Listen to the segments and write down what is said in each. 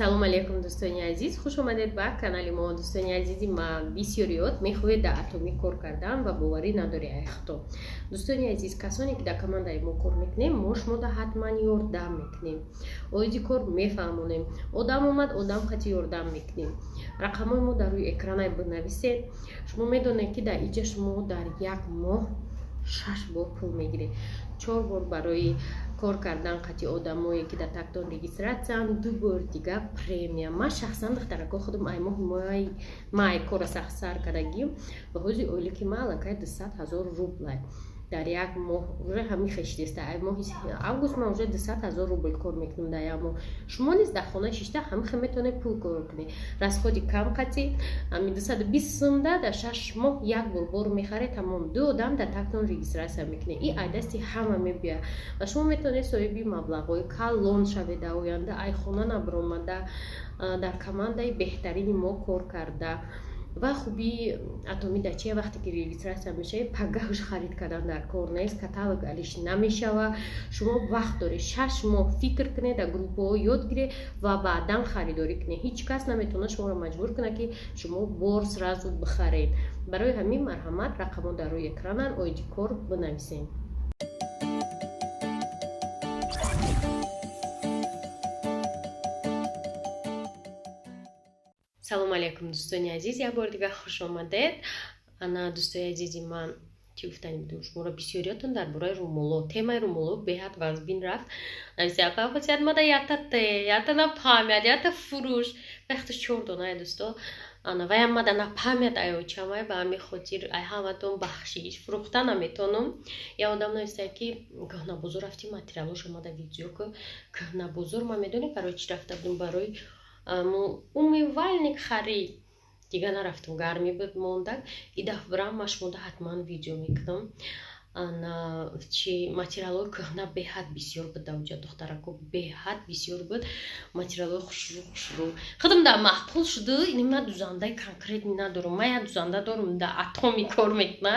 Салом алейкум, дӯстони азиз, хуш омадед ба канали мо. Дӯстони азизи ман, бисёриёт мехоҳед дар Атомӣ кор кардан ва боварӣ надорӣ айхто. Дӯстони азиз, касоне ки дар командаи мо кор мекунем, мо шумода ҳатман ёрдам мекунем, оиди кор мефаҳмонем. Одам омад, одам хати ёрдам мекунем. Рақамҳои мо дар рӯи экранай бинависед. Шумо медонед, ки дар иҷа шумо дар як моҳ 6 бор пул мегиред: 4 бор барои кор кардан қати одамое, ки дар тактон регистрация н, 2 бор дига премия. Ман шахсан, духтарако, худам ай моҳи май кора сахт сар кардагим ва ҳози ойлики ман аллакай 200 000 рублай дар як моҳ. Уже ҳамин хештеста, ай моҳи август ман уже 200 000 рубл кор мекунам дар як моҳ. Шумо низ дар хона шишта ҳамин хел метавонед пул кор кунед. Расход и кам қати ҳамин 220 сумда дар 6 моҳ як бор бор мехаред, тамом. Ду одам дар тактон регистрация мекунед, и ай дасти ҳама мебиёяд ва шумо метавонед соҳиби маблағҳои калон шавед дар оянда, ай хона набаромада, дар командаи беҳтарини мо кор карда. Ва хубии Атомӣ дар чия? Вақте ки регистрация мешавед, пагаҳш харид кардан дар кор нест, каталог алиш намешава. Шумо вақт доред, 6 моҳ фикр кунед, дар группаҳо ёд гиред ва баъдан харидорӣ кунед. Ҳеҷ кас наметавонад шуморо маҷбур кунад, ки шумо бор сразу бихаред. Барои ҳамин марҳамат, рақамҳо дар рӯи экрананд, оиди кор бинависем. Салому алейкум, дӯстони азиз, як бори дигар хуш омадед. Ана, дӯстои азизи ман, чӣ гуфтани будем шуморо? Бисёриятон дар бораи румоло, темаи румоло беҳад вазбин рафт. Мада ятате ята напамяд, ята фурӯш вақти чор донае, дӯсто. Ана ваям мада напамяд, аёчамай. Ба ҳамин хотир ай ҳаматон бахшиш, фурӯхта наметонам. Я одам нависта, ки кӯҳнабозор рафти, материалош омада видео ку. Кӯҳнабозор ман медонем барои чӣ рафта будем? Барои умывальник харид. Дига нарафтам, гармӣ буд, мондак. И дафъ бирам, ма шумода ҳатман видео мекунам. Ана чи, материалҳои кӯҳна беҳад бисёр буд дар духтарако, беҳад бисёр буд материалҳои хушрӯ хушрӯ. Худам дар маъқул шуду. Ини ман дузандаи конкретный надорам, ман як дузанда дорам, дар Атоми кор мекуна.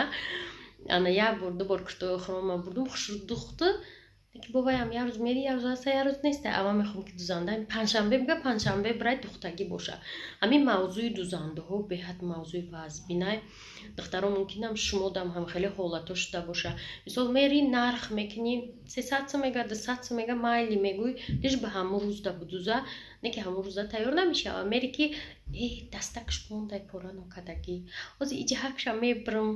Ана як бор, ду бор куртои охирома бурдум, хушрӯ духту. Ки бобаям як рӯз мери, як рӯз аста, як рӯз неста. Аввал мехоҳам, ки дузанда панҷшанбе бига, панҷшанбе бирай, духтагӣ боша. Ҳамин мавзӯи дузандаҳо беҳад мавзӯи вазбинай, духтаро. Мумкинам шумодам ҳам хеле ҳолатҳо шуда боша. Мисол, мери, нарх мекунӣ, 300 сум мега, 200 сум мега, майли мегӯй, лиш ба ҳамун рӯзда будуза, не ки ҳамун рӯза тайёр намешава. Мери, ки э дастакш мондай, пора нокардагӣ, ҳозир иҷиҳакша мебирам.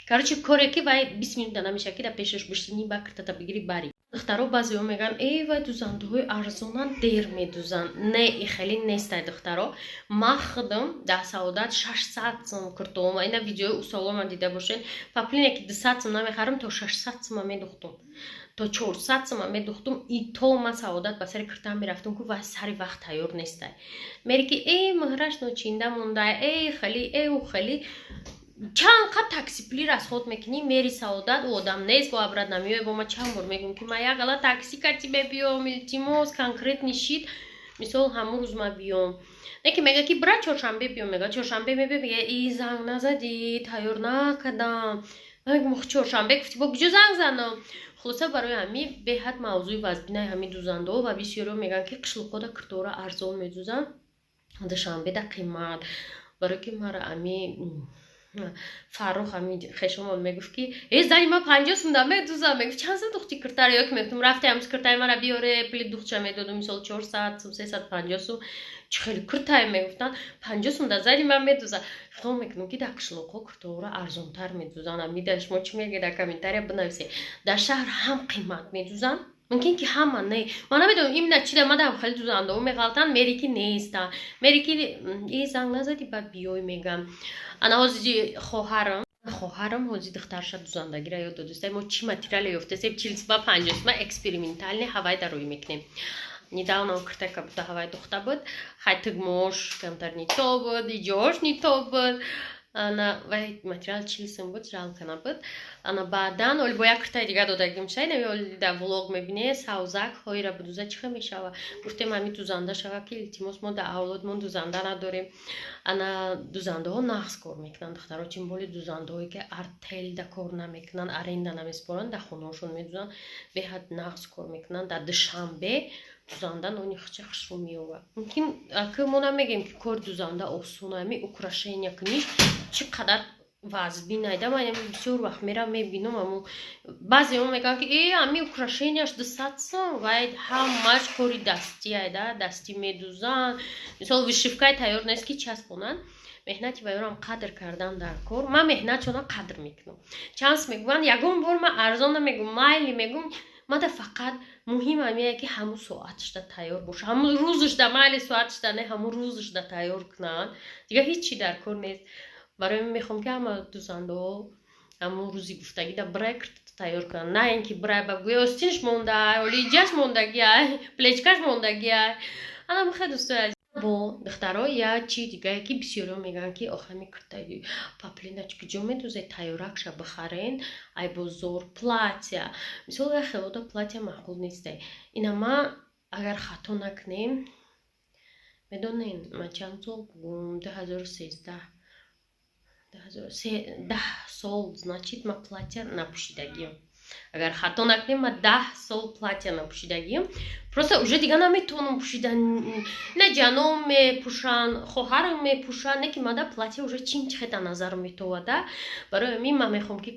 Короче, коре ки вай 20 минута намешава, ки дар пешаш бишинӣ, ба киртата бигирӣ, барӣ. Духтаро, баъзеҳо мегӯянд: «Эй, вай дузандаҳои арзонан, дер медузанд». Не, и хеле нестай, духтаро. Ман худам дар Саодат 600 сум куртома, ина видеои усолома дида бошед, поплине ки 200 сум намехарам, то 600 сума медухтум, то 400 сума медухтум. И то ман Саодат ба сари киртам мерафтум, ку вай сари вақт тайёр нестай. Мери, ки эй, муҳраш ночинда мондай, эй, хали, эй, у хали, чанд қад таксипулӣ расход мекунӣ. Мери Саодат, ӯ одам нест, бо абрат намеояд. Бо ман чанд бор мегӯм, ки ман як ала такси кати мебиём, илтимос, конкретный шид, мисол, ҳамун рӯз ма биём. Не ки мега, ки бира, чоршанбе биём. Мега, чоршанбе мебиём, мега: «И занг назадӣ, тайёр накардам». Мегӯм: «Чоршанбе гуфтӣ, бо куҷо занг занам?» Хулоса, барои ҳамин беҳад мавзӯи вазбинаи ҳамин дузандаҳо. Ва бисёриҳо мегӯянд, ки қишлоқҳода киртора арзон медузанд, Душанбеда қимат. Барои ки мара ами Фаррух, ҳами хешомон, мегуфт, ки э, зани ман 50 сум да медузам. Мегуфт: «Чанд сум духти киртара?» Ё ки мегуфтум: «Рафте, ҳамс киртаи мара биёре». Пули духтча медодум, мисол, 400 сум, 350 сум. «Чӣ хеле киртае?» мегуфтанд. 50 сум да зани ман медуза. Хиёл мекунам, ки дар қишлоқҳо киртаҳоро арзонтар медузанд. Амида шумо чӣ мегӯед? Дар комментария бинависед. Дар шаҳр ҳам қимат медузанд, мумкин ки ҳама не, ман намедонам именно чида мадам хеле дузандаҳо меғалтанд. Мери, ки неста, мери, ки э, занг назадӣ, баъд биёй, мегам. Ана ҳозири хоҳарам ҳозир духтарша дузандагиро ёд додиста. Мо чӣ материале ёфтасем, 40 сума, 50 сума, экспериментальный ҳавай дароӣ мекунем. Недавно киртака буда, ҳавай духта буд, хай, тугмош камтар не то буд, иҷош не то буд. Ана вай материал 40 сум буд, жалко набуд. Ана баъдан оли бо як киртаи дига додагим шай, нави оли дар влог мебине, савзак ҳоира будуза, чӣ хел мешава? Гуфтем, ҳами дузанда шава, ки илтимос, мо дар авлодмон дузанда надорем. Ана дузандаҳо нағз кор мекунанд, духтаро, тем более дузандаҳое, ки артелда кор намекунанд, аренда намеспоранд, дар хонаҳошон медузанд, беҳад нағз кор мекунанд. Дар Душанбе. Дузанда нони хча хушрӯ меёвад. Мумкин аки мо намегем, ки кори дузанда осона, ами украшения куниш чӣ қадар вазбин айда. Ман бисёр вақт мерам, мебинам, амо баъзеҳо мегӯянд, ки э, ами украшенияш 200 сом, вай ҳамаш кори дастӣ айда, дастӣ медузанд. Мисол, вышивкаи тайёр нест, ки часпонанд. Меҳнати вайёрам қадр кардан дар кор. Ман меҳнатшона қадр мекунам. Чанс мегӯянд, ягон бор ман арзон намегӯм, майли мегӯм. Мада фақат муҳим ҳамие, ки ҳамун соатшда тайёр боша, ҳамун рӯзашда, майли, соатшда не, ҳамун рӯзашда тайёр кунанд, дигар ҳеҷ чи дар кор нест. Барои ман мехоҳам, ки ҳама дузандаҳо ҳамун рӯзи гуфтагида брай тайёр кунанд, на ин ки брай ба гӯя остинш монда, оли иҷаш мондагиай, плечкаш мондагиай. Ана мехоҳ, дӯстои азиз, бо духтаро, як чи дигае, ки бисёриҳо мегӯянд, ки охами киртаи поплинач куҷо медузед, тайёракша бихарен ай бозор. Платья, мисол, як хелода платья маъқул нестай. Ина ма, агар хато накунем, медонен, ман чанд сол бугум, 2013, 10 сол, значит, ма платья напӯшидагиам. Агар хато накунем, ма 10 сол платья напӯшидагиам. Просто уже дига наметавонам пӯшидан. На ҷаном мепӯшанд, хоҳарам мепӯшанд, не ки мада платья уже чин чихета назар метовада. Барои ҳамин ман мехоҳам, ки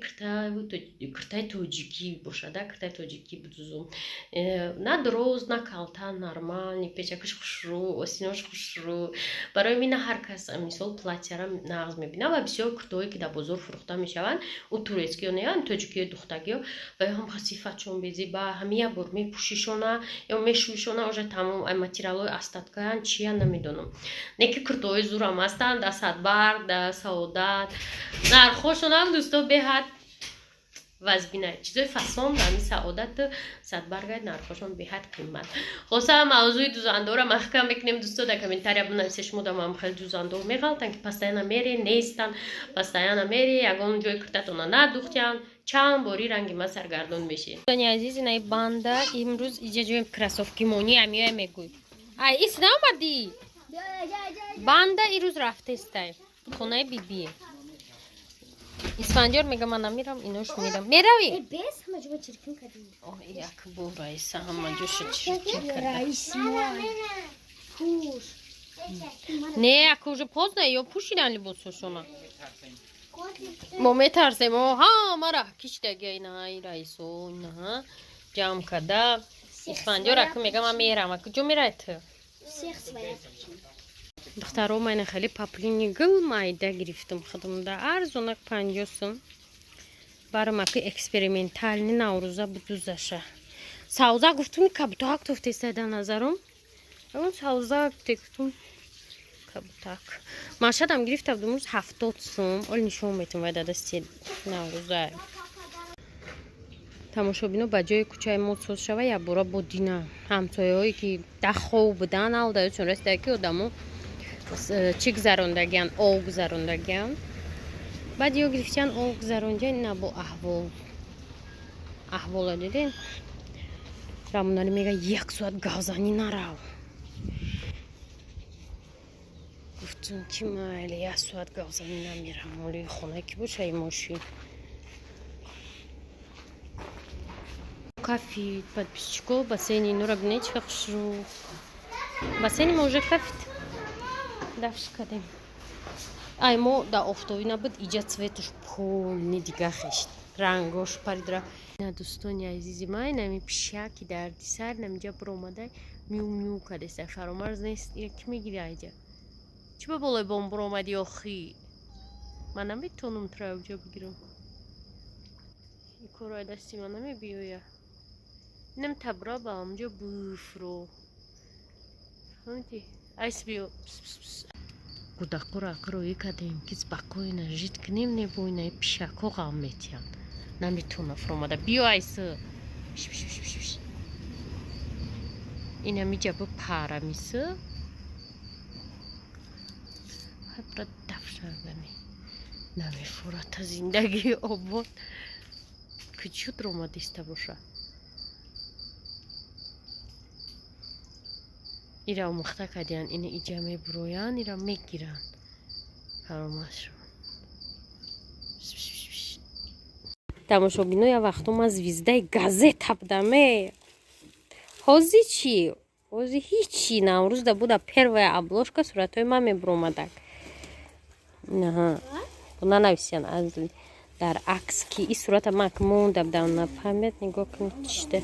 киртаи тоҷикӣ бошада, киртаи тоҷикӣ бидузум, на дроз, на калта, нормальный, печакаш хушрӯ, осинош хушрӯ. Барои ҳамин на ҳар кас, мисол, платьяра нағз мебинад ва бисёр киртаҳое, ки дар бозор фурӯхта мешаванд, ӯ турецкиё не, тоҷикиё духтагиё, ва ё ҳам сифатшон безиба. Ҳами як бор мепӯшишона ё мешӯишона, уже тамом. Ай материалҳои остаткаян, чия, намедонам. Не ки куртаҳои зурам ҳастанд да Садбарг, да Саодат, нархҳошонам, дӯсто, беҳад вазбина. Чизои фасон ҳами Саодату Садбарга нархҳошон беҳад қимат. Хулоса, мавзӯи дузандора маҳкам мекунем. Дӯсто, дар комментария бинависе, шумо дамам хеле дузандор меғалтанд, ки постоянно мере нестанд, постоянно мере, ягон ҷои киртатона надухтянд, чанд бори ранги ма саргардон мешед. Дӯстони азиз, инаи банда имрӯз иҷа ҷои кроссовки монӣ амиёя мегӯй. Ай, ис наомадӣ? Банда ирӯз рафтестай хонаи бибие. Исфандиёр мега, ман намерам, инош мерам. Меравӣ? Як бор раиса ҳама ҷоша чиркин карда. Не, як уже поздно, ё пӯшидан либосошона. Мо метарсем, ҳамара киштагия инаи раисо, инаҳа ҷамъ карда. Исфандиёр аку мега, ман мерам. Куҷо мерай ту? Духтаро, майна хеле паплини гул майда гирифтам худамда, арзонак, 50 сум. Барам аки экспериментальный наврӯза будузаша. Савза гуфтум, кабутак туфтеста дар назарум. Он савза гуфтум, кабутак. Машадам гирифта будум рӯз 70 сум. Оли нишон метум, вай дадасти наврӯза. Тамошобино, ба ҷои кӯчаи мо соз шава, якбора бо дина ҳамсояҳое, ки дахов будан, алдаёчон расида, ки одамо чӣ гузарондагиян, ов гузарондагиян. Баъд ё гирифтиян, ов гузарондиян. Ина бо аҳвол, аҳвола дидем. Рамонари мега, як соат гавзанӣ нарав. Гуфтум, ки майли, як соат гавзанӣ намерам. Оли хона ки боша, и мошин кафид. Подписчико, бассейни инора бинед, чӣ хушрӯ. Бассейни мо уже кафид, дафш кардем. Ай, мо да офтобӣ набуд, иҷа цветуш полный дига хешт, рангош паридра. На, дӯстони азизи ман, инами пишаки дарди сар намиҷа биромада, мю мю кардеста. Фаромарз нест, ира ки мегири? Айҷа чӣ ба болои бом биромадӣ? Охи, ман наметавонам туро авҷо бигирам. Ин корро дасти ман намебиёя. Инам табра ба ҳамҷо буфро, фаҳмидӣ? Айс, биё. Гудақоро ақроӣ кардем, ки спокойно жить кунем. Не, бо инаи пишакҳо ғам метиҳанд, наметавона фуромада. Биё, айс. Инамиҷа бипарамисы, ҳабра дафшангани намефурата. Зиндагии обод кучуд ромадиста боша. Ира омӯхта кардиян, ина иҷа мебуроянд, ира мегиранд фаромашро. Тамошобино, як вақто ман звездаи газета будам. Е, ҳозир чӣ? Ози ҳичи Наврӯз да буда, первая обложка суратҳои ман мебуромадак. Нанависиян аз дар акс, ки и сурата ман монда будам на память. Нигоҳ кунед, чишта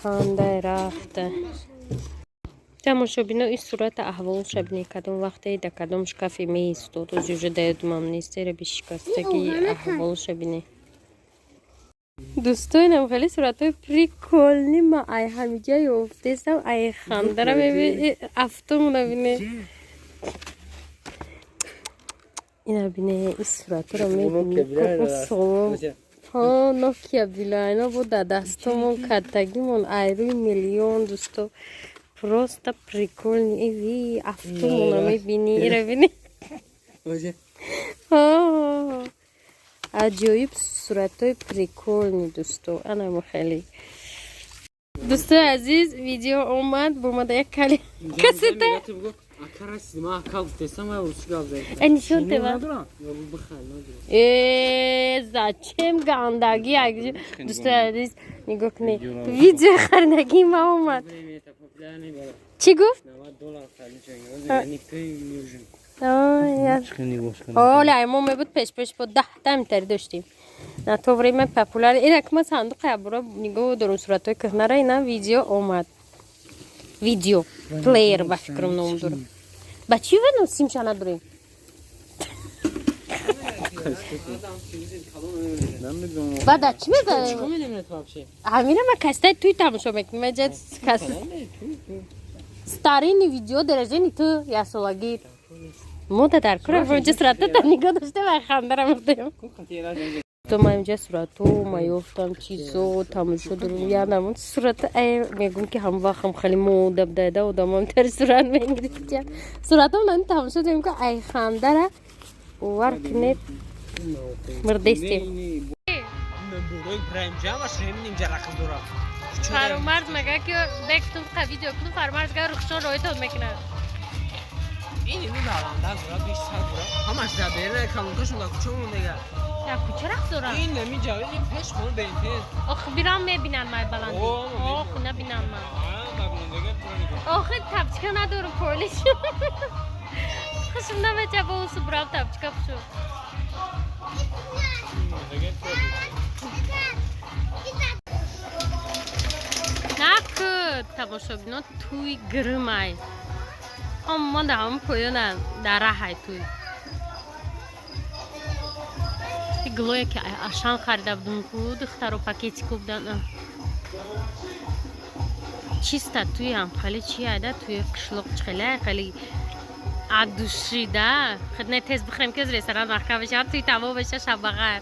кандай рафта. Тамошобино, ин сурата аҳволша бинед, кадом вақте да кадом шкафе меистод. Ози уже да ёдумам нест, эра бишикастаги аҳволша бинед. Дӯстоинам, хеле суратҳои прикольный ма ай ҳамиҷа ёфтестам, ай хандара афтомона бине. Ина бине, ин суратҳоро мебини. Нокия билайно бо дар дастомон каттагимон айрӯи миллион. Дӯсто, просто прикольный. Эви афтомона мебини, ира бини, аҷоиб суратҳои прикольный. Дӯсто, анамо хеле. Дӯстои азиз, видео омад, бомада як кали касета. Нишон тева. Э, зачем гандагӣ? Дӯстои азиз, нигоҳ кунед, видео харидагии ма омад. Чӣ гуфт? Оля, мо мебуд, пеш-пеш бо 10-та митари доштем. На то время популяр. Инак ма сандуқи абура нигоҳ дорум, суратҳои кӯҳнара. Ина видео омад. Видео плеер, ба фикрам, ном дорам. Ба чӣ вено симша надорем? Бада чӣ мезанем? Ҳамина ма кастаи туй тамошо мекунем. Старинный видео дорождения ту яксолагӣ. Мода дар кура инҷа суратата нигоҳ дошта ва хандара мурдем. То ман инҷа суратҳо ма ёфтам, чизо тамошо дорум. Янамон сурата мегӯм, ки ҳам вақтам хеле мода будайда, одамам тари сурат мегирифтиян. Суратҳо ман тамошо дорем, ки ай хандара бовар кунед, мурдестем. Фарумарз мега, ки бектум қа видео кунум. Фарумарз га рухшон роитон мекунад. Ин ини баланда гура, 20 сал гура, ҳамаш дар берна калонкашон дар куча мондега. Дар куча рақс дорам? Ин нами ҷаве, ин пеш хона бнт. Ох, бирам, мебинан май баланди. Ох, набинан ман. Охи, тапчика надорам, полиш. Хушм намеча бо усу бурам тапчика пушу. Наку тамошобино, туй гирмай. Мо дар ҳамон поёна дар раҳай туй. Гулое ки ашан харида будум ку, духтаро пакетико будан. Чиста туй ҳам хеле чи айда, туи қишлоқ хеле хеле адушида. Хидне тез бихӯрем, ки ресторан маҳкам бешавад, туй тамом беша, шаб бағайр.